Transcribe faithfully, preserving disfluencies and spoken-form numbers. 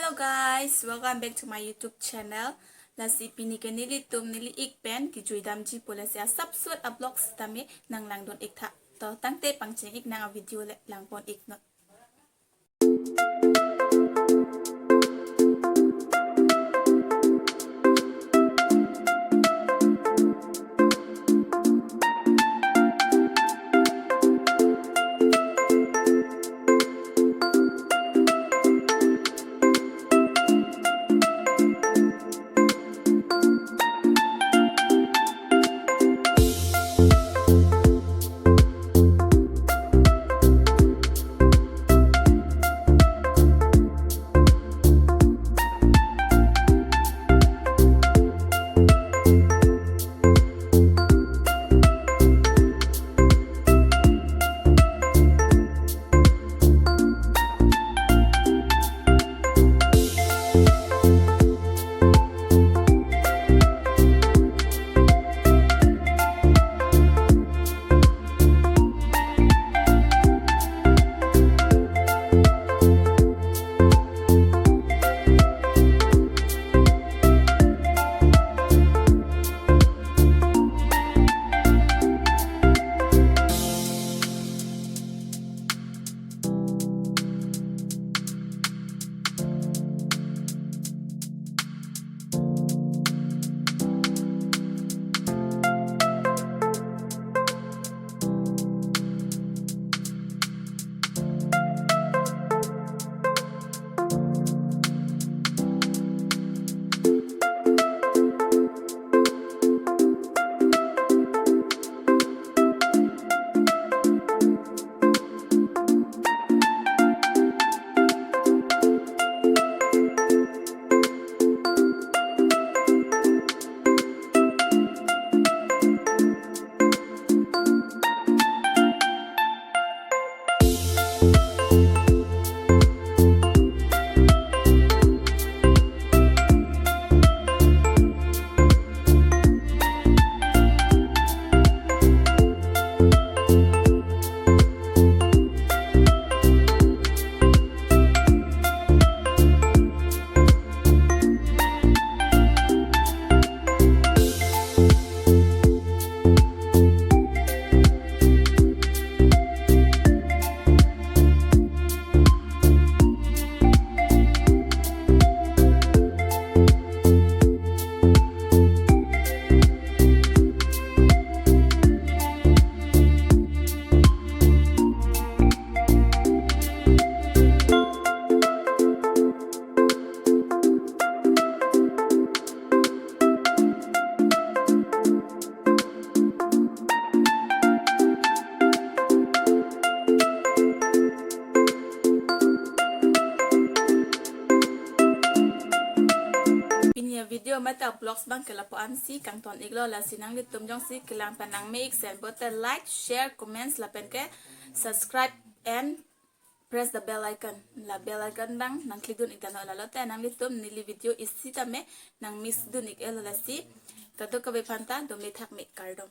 Hello guys, welcome back to my YouTube channel. Lasi pini ke nelitum neli ik pen kejui damji pu, lasi asapsot a-vlog sitame nanglangdun ik tha. To tangte pangcheng ik nang a-video le langpon ik non. Pini a-video mate a-vlogs abang ke lapu-an si kangton iklo, lasi nanglitum jongsi kelang pen nangme ik sen pote like, share, comments lapen ke subscribe and press the bell icon. La bell icon abang nangclick dun ik tanglo, lalote nanglitum neli video isi tame nang miss dun ik-etlo, lasi kadokave aphanta dome thakme, kardom.